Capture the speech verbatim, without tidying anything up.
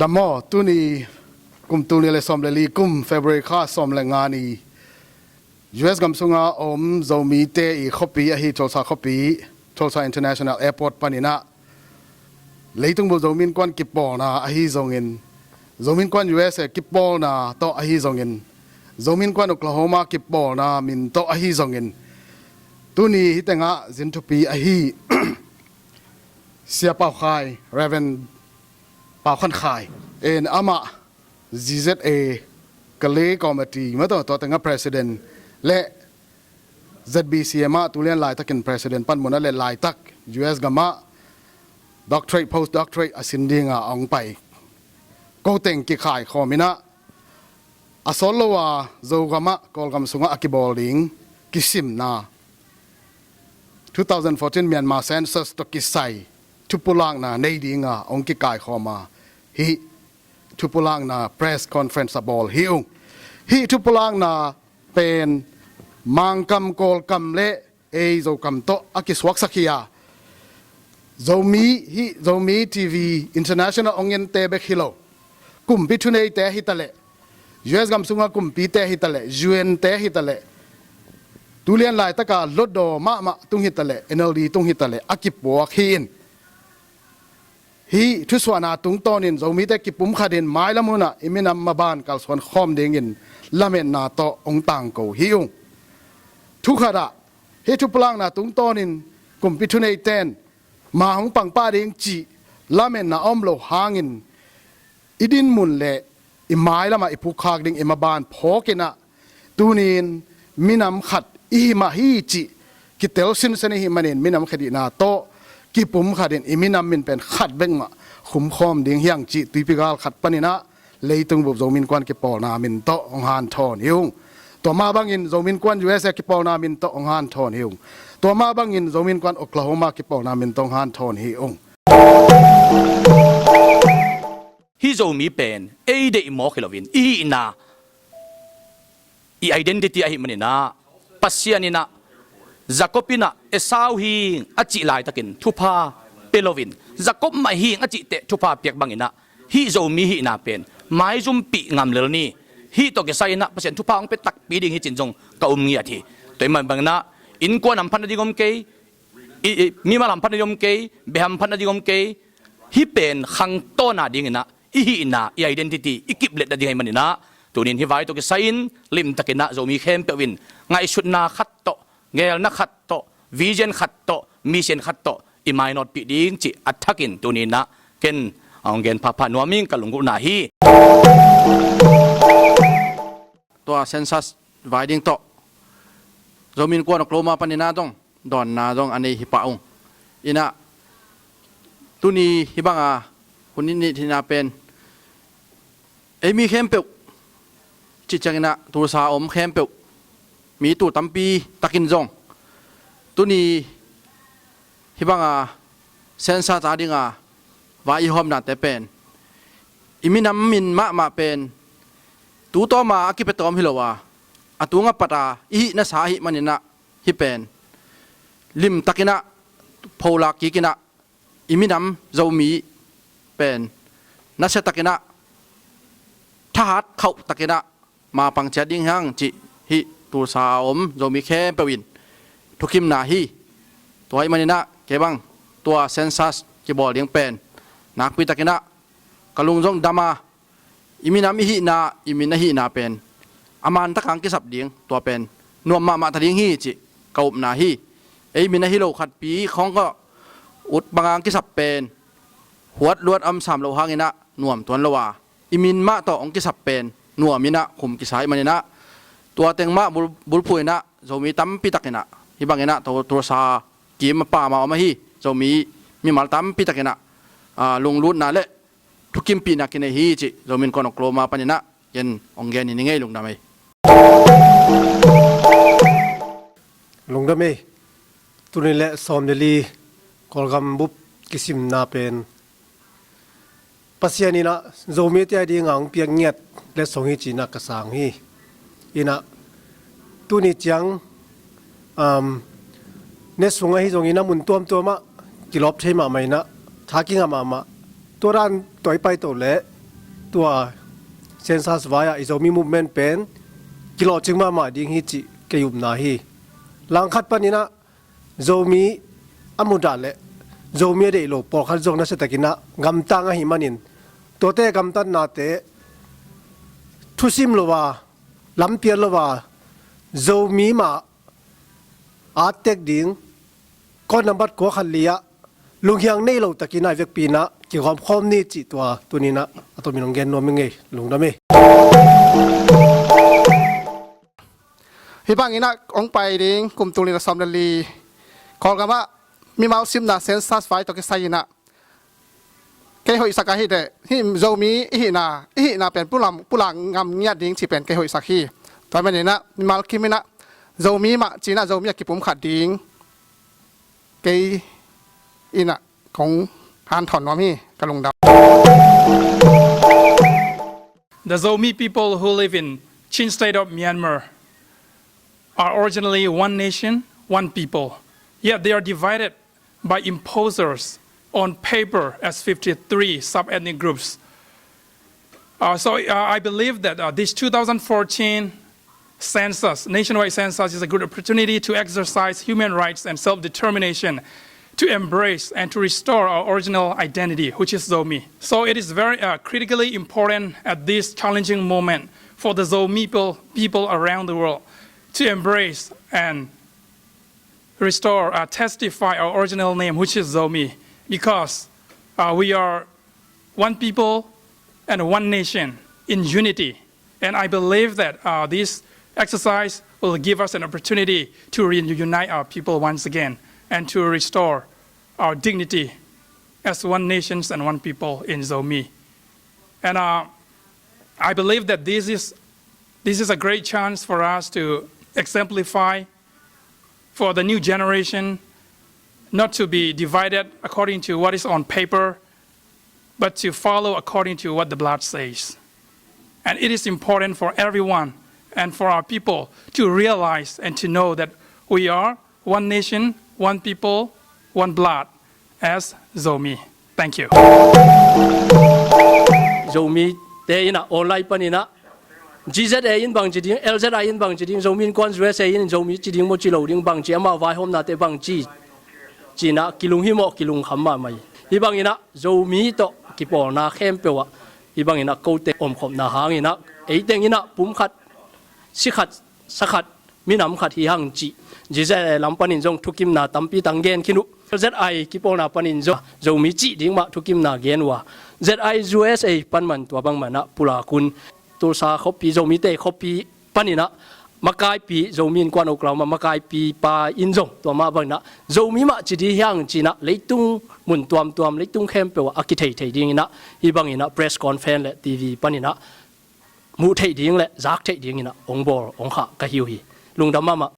Tam maw, tuni kum tul nih le sawm le li kum February kha sawm le nga ni, U S gam sunga om Zomite i khuapi ahi Tulsa khuapi, Tulsa International Airport paninah leitung bup Zomi Innkuan kipawlna ahi zongin, Zomi Innkuan U S A kipawlna tawh ahi zongin, Zomi Innkuan Oklahoma kipawlna min tawh ahi zongin, tuni hi tengah zin thupi ahi Sia Pau Khai, Reverend Pau Khan Khai in amah Z Z A Kale Committee mataw tua tengah President le Z B C M ah tulian laitakin President panmunah le laitak U S gamah doctorate, post doctorate a sin dinga a hong pai. Ko teng kikhai khawm inah a sawt lo a Zogamah Kawlgam sungah a kibawl ding kisimna two thousand fourteen Myanmar census tawh kisai thupulakna nei dinga hong kikai khawm a, hih thupulakna press conference a bawl hi ung. Hih thupulakna pen Mangkam, Kawlkam le ei Zokam tawh a kisuaksak hi a, Zomi hih Zomi T V International hong ente bek hi lo, kumpi thuneite hi taleh, U S gam sunga kumpite hi taleh, U N te hi taleh, tulian laitaka Hluttaw mahmah tung hi taleh, N L D tung hi taleh a kipuak hi in, hih thusuahna tungtawnin Zomite kipumkhatin mailam hunah i minam maban kalsuan khawm dingin lametna tawh hong tangko hi ung. Thukhatah hih thupulakna tungtawnin kumpi thuneiten ma hong pangpah ding cih lametna a om lo hangin, i dinmun le i mailamah i pukkhak ding i maban phawkinah, tunin minam khat i hi mah hi cih kitel sinsen i hih manin minam khat ihna tawh kipumkhatin i minam min pen khat bek mah khumkhawm ding hiang cih tuipi gal khat paninah leitung bup Zomi Innkuan kipawlna min tawh hong hanthawn hi ung. Tua mah bangin Zomi Innkuan U S A kipawlna min tawh hong hanthawn hi ung. Tua mah bangin Zomi Innkuan Oklahoma kipawlna min tawh hong hanthawn hi ung. Hih Zomi pen ei deih mawk hi loin i hihna, i identity ahih maninah, Pasian inah Jacob inah Esau hing a cih laitakin thupha pia loin, Jacob mah hing a cihteh thupha piak banginah hih Zomi hihna pen maizumpih ngam lel ni. Hih tawh kisai inah Pasian thupha hong pia takpi ding hi cin zong ka um ngiat hi. Tua ahih man banginah innkuan hamphatna ding om kei, i, i, mimal hamphatna ding om kei, beh hamphatna ding om kei. Hih pen khangtawna dinginah i hihna, i identity i kipletna ding ahih maninah, tunin hih vai tawh kisai-in limtakinah Zomi khempeuh in ngaihsutna khat tawh, ngelna khat tawh, vision khat tawh, mission khat tawh i mainawtpih ding cih a thakin tuninah ken a hong gen phapha nuam ing, ka lunggulhna hi. Tua census vai ding tawh Zomi Innkuan Oklahoma paninah zong dawnna zong a nei hi pah ung. Inah tuni hih banga hun i neihna pen ei mi khempeuh, cih cianginah Tulsa a om khempeuh, mi tul tampi takin zong tuni hih banga census a dinga vai i hawmnate pen i minam min mahmah pen tu tawma a kipia tawm hi lo a, a tunga pata i hih nasa ahih maninah hih pen limtakinah pholak kikinah i minam Zomi pen nasiatakinah thahat khauhtakinah mapang ciat ding hiang cih hih Tulsa a om Zomi khempeuh in thukimna hi. Tua ahih maninah kei bang tua census kibawl ding pen nakpitakinah ka lung zong dam a, i minam i hihna, i min a hihna pen a man taka hong kisap ding, tua pen nuam mahmah ta ding hi cih ka upna hi. Ei min ahi lo khatpi khawng ka ut banga hong kisap pen huat luat a om sam loh hanginah nuam tuan lo a, i min mah tawh hong kisap pen nuam inah khum kisa ahih maninah tua teng mah bul, bulphuh inah Zomi tampi takinah hih banginah Tulsa kim a pam a om ahi Zomi mimal tampi takinah, a, lunglutna le thukimpihna kinei hi cih Zomi Innkuan Oklahoma paninah ken hong gen hi ing ei. Lungdam ei. Lungdam ei. Tuni le sawm le li Kawlgam bup kisimna pen Pasian inah Zomite a dinga hong piak ngiat letsong hi cinah ka sang hi. Inah tuni ciang, um, ne sung ahi zongin a mun tuamtuamah kilawp thei mahmah inah tha kingah mahmah. Tua dan tawh i paito leh Tua census vai-ah i Zomi movement pen kilawhcing mahmah ding hi cih kei upna hi. Langkhat paninah Zomi a mudah leh Zomi a deih lo pawlkhat zong nasiatakinah gamtang ahih manin, tuate gamtatnate thusim lo a, lampial lo a, Zomi mah attek ding, kawt nambat kua khat li-ah lunghiang nei lo takinah i vekpi inah kigawmkhawm ni cih tua tuninah a tomin hong gen nuam i ngei. Lungdam hi. Hih banginah hong pai ding kum tul nih le sawm le li Kawlgamah mimal simna census vai tawh kisai inah kei hoihsak ahi teh, hih Zomi i hihna, i hihna pen pulam, pulak ngam ngiat ding cih pen kei hoihsak hi. Tua maninah mimal kim inah Zomi mah cinah Zomi a kipumkhat ding kei inah kong hanthawn nuam hi. Ka lungdam. The Zomi people who live in Chin State of Myanmar are originally one nation, one people. Yet they are divided by imposers on paper as fifty-three sub-ethnic groups. Uh, so uh, I believe that uh, this two thousand fourteen census, nationwide census, is a good opportunity to exercise human rights and self-determination, to embrace and to restore our original identity, which is Zomi. So it is very uh, critically important at this challenging moment for the Zomi people, people around the world to embrace and restore, uh, testify our original name, which is Zomi, because uh, we are one people and one nation in unity. And I believe that uh, this exercise will give us an opportunity to reunite our people once again and to restore our dignity as one nation and one people in Zomi. And uh, I believe that this is, this is a great chance for us to exemplify for the new generation not to be divided according to what is on paper, but to follow according to what the blood says. And it is important for everyone and for our people to realize and to know that we are one nation, one people, one blood as Zomi. Thank you. Zomi te inah online paninah G Z A in bangci ding, L Z I in bangci ding, Zomi Innkuan U S A in Zomi ci ding maw ci lo ding, bangci amau vaihawmnate bangci cinah kilung hi mawh, kilungkham mahmah hi. Hih banginah Zomi tawh kipawlna khempeuh ah hih banginah kote omkhopna hanginah eiteng inah pumkhat, sikhat, sakhat, minam khat hi hang cih G Z A lam panin zong thukimna tampi tang gen khin uh. L Z I kipawlna panin zong Zomi cih ding mah thukimna gen uh a, Z I U S A pan man tua bang manah pulak un. Tulsa khuapi, Zomite khuapi paninah makaipi, Zomi Innkuan Oklahoma makaipi pa in zong tua mah banginah Zomi mah ci ding hi hang cinah leitung mun tuamtuam, leitung khempeuh ah a kitheithei dinginah hih banginah press conference le T V paninah muh theih ding le zak theih dinginah hong bawl hong khah ka hi uh hi. Lungdam mahmah.